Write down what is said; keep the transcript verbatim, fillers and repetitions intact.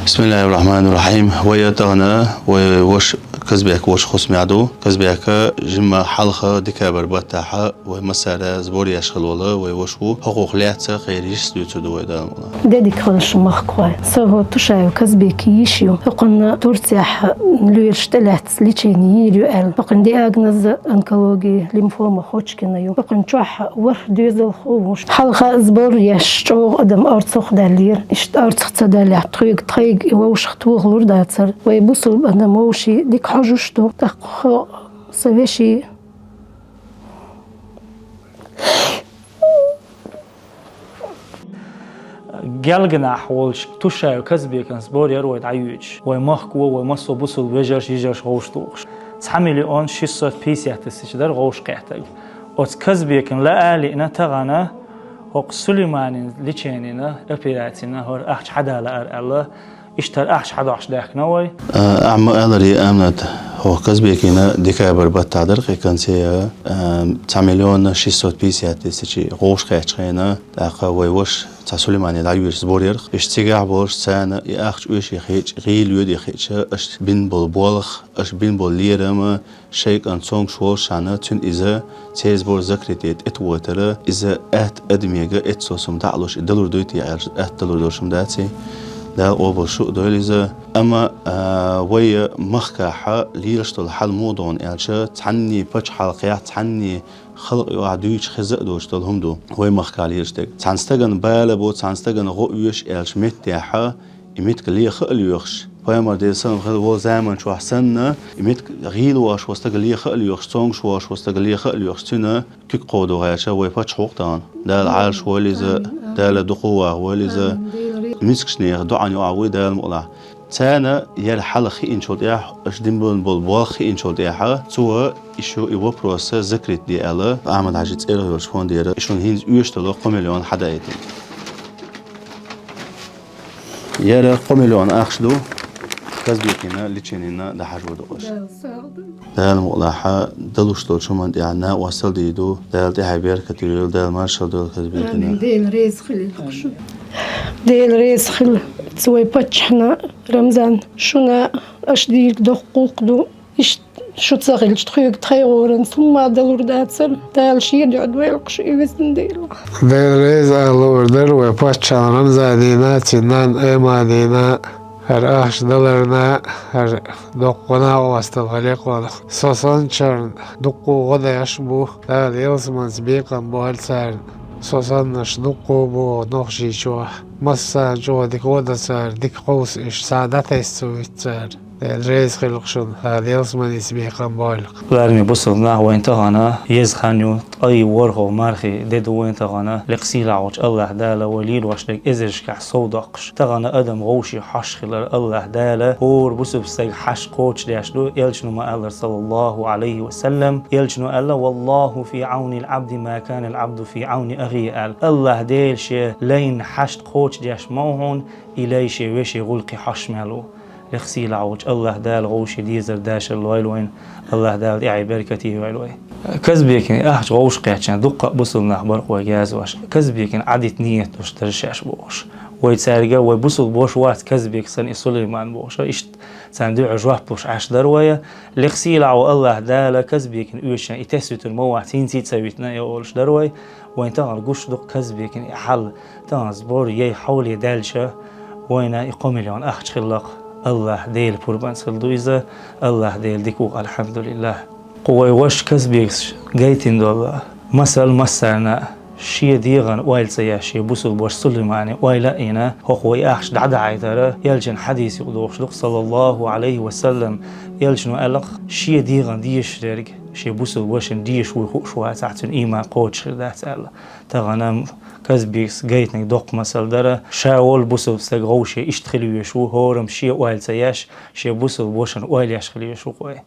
بسم الله الرحمن الرحيم. Вай тахана, вай ваша Казбек ваша хӀусамехь ду. Казбека жимма хьалха декабрь баттахьа вай массара сбор еш хила вола вай ваша ву. ХӀокхо лаьца кхераш дуьйцур ду вай Дала мукъ лахь. Де дика хуьлда шун, махкахой. Со хӀо Тушаев Казбека йиша ю. ХӀокхунна Турцехь лоьраш тӀелаьцна лечени йийр ю аьлла. ХӀокхуьнан диагноз онкология, лимфома Ходжкина ю. ХӀокхуьнан чохь ворхӀ доьзалхо ву. Хьалха сбор еш чӀогӀа адам орцах даьллера. Иштта орцах ца даьллехь, тхоьга тхайга и вовшах тохалур дацара. Вай бусулба адам вовшийн дика хьожуш ду. ТӀаккха хӀо сан вешин Гелганахь волчу Тушаев Казбекан сбор яра вай дӀайоьдуш. Вай махко, вай массо а бусулба вежарш, йижарш вовшах тухуш. Цхьа миллион шестьсот пятьдесят тысяч дара вовшах кхеттарг. Оцу Казбекана лаа а лиъна, тахана хӀокху Сулейманин леченина, операцина хӀара ахча хьада лаара аьлла, иштта ахча хьадохьуш даьхкина вай. А, ахь ма-аллара, Аминат, хӀокху Казбекина декабрь баттахь дара кхин конце, а, цхьа миллион шестьсот пятьдесят тысяч вовшах кхаьчча хенахь, тӀаккха вай ваша цхьа Сулеймане дӀайоьдуш сбор яра. Иштта цигахь болуш царна и ахча оьший хетча, гӀийла йоьдий хетча, аша бина болу болх, аша бина болу лерам, шайн кӀант цомгуш волуш цхьаьна, цуьнан иза церан сбор закрытие тӀетухуьйтура, иза атта адамега эццо сум дӀа а луш, и далур дуй те аьлча, атта далур долуш хӀума дац и. Дала къобалш а дойла иза. Амма, а, вай махкахь лелаш долу хьал муха ду аьлча, цхьанний пачхьалкхехь, цхьанний халкъ юкъахь дуьйцуш хезна а доцуш долу хӀума ду. Вай махкахь лелаш дерг. Цхьана стагана бала бу, цхьана стагана гӀо оьшу аьлча меттехь, и меттиг леха а лоьхуш, пайхамар, Делера салам хилла, волу заман чохь санна, и меттиг гӀийла вош волу стаг леха а лоьхуш, цомгуш вош волу стаг леха а лоьхуш, цуьнан куьг кховдо гӀерташ вай паччахь ву-кх тахана. Дала Ӏалаш войла иза, Дала дукха ваха войла иза. Мискачу нехан доӀанна юкъахь вуй Дала мукъ лахь. Царна яра хьал хиъначул тӀаьхьа, аша дина болу болх хиъначул тӀаьхьа, цо и шу, и вопрос закрыть де аьлла, Ахьмад-Хьаьжин цӀерах йолчу фондера, и шуна хӀинца оьшуш долу кхо миллион хьадаийтина. Яра кхо миллион ахча ду, Казбекина леченина дӀахьажор ду аша. Дала мукъ лахь, далуш долчу хӀуманна тӀехь накъосталла дийр ду, Дала тӀаьхье беркате йойла, Дала маршалла дойла Казбекина. Амин. Дела реза хилийла шуна. Дела реза хила цу вай паччахьна, Рамзан, шуна, аша дийриг доккха гӀуллакх ду. Иштта шу ца хилча, тхоьга тхайн гӀоранца хӀумма далур дацара. Дала шен дуьхьа дойла шу и везан Дела. Дела реза ала луур дара вай паччахьна Рамзанина, цуьнан нанна Эманина, хӀара ахча даларна, хӀара доккха накъосталла хилла кхунах. Со санначарна дуккха гӀо деш бу, Дала ялсаманица бекхам бойла царна. Со саннарш дуккха бу Нохчийчохь. Массарна чӀогӀа дика гӀо дан цара, дика кховса уьш, цхьа дӀатесна ца вуьту цара. Дела реза хила шуна, Дала ялсаманица бекхам бойла. Лараме бусулба нах, вайн тахана еза хан ю, ткъе ворхӀалгӀа мархин де ду вайн тахана. Лекха сийлахь волчу АллахӀ Дала вай лелош дерг эзаршкахь сов доккхуш, тахана адам вовшийн хьош хилар АллахӀ Дала хӀора бусулба стаг хьашт кхочушдеш ду, элчано ма-аллара, саллаллаху Ӏалайхи ва саллам, элчано аьлла: «Валлаху фи Ӏавнил Ӏабди ма канал Ӏабду фи Ӏавни ахихи», аьлла. АллахӀ Дела шен лайна хьашт кхочушдеш ма ву хьуна, и лай шен вешин гӀуллакхийн хьош мел ву. Лекха сийлахь волчу АллахӀ Дала вовшийн дезар дашар лойла вайна, АллахӀ Дала тӀаьхье беркате йойла вай. Казбекина ахча вовшах кхаьчча дуккха а бусулба нах бара-кх вайга яздеш. Казбекина Ӏадита нийят долуш дара шаьш бохуш. Вай цаьрга, вай бусулба ваша вац Казбек санна и Сулейман бохуш. Иштта царна дуьхьал жоп луш Ӏаш дара вай. Лекха сийлахь волу АллахӀ Дала Казбекина оьшучарна и тесна витина ма вац, хӀинца а ца витина и олуш дара вай. Вайн тахана гуш ду-кх Казбекина и хьал, тахана сбор яй хьоле даьлча, вайна и кхо миллион ахча хилла-кх, АллахӀ Делан пурбанца хилла ду иза, АллахӀ Дела дика ву-кх, алхьамдулиллахӀ. Кху вай ваша Казбекас гайтина долу масал массарна: шен дегӀана ойла ца еш шен бусулба ваша Сулеймане ойла а йина, хӀокху вай ахча дӀадахьийтара, элчан хьадис юкъа догӀуш ду-кх, саллаллаху Ӏалайхи ва саллам, элчано аьлла-кх: «Шен дегӀана дезаш дерг шен бусулба вашана дезаш вуй хууш вацахь, цуьнан ийман кхочуш хир дац», аьлла. Тахана Казбекас гайтинарг доккха масал дара, ша волу бусулба стаг вовшийн иштта хила везаш ву, хӀораммо шен ойла ца еш, шен бусулба вашана ойла еш хила везаш ву-кх вай.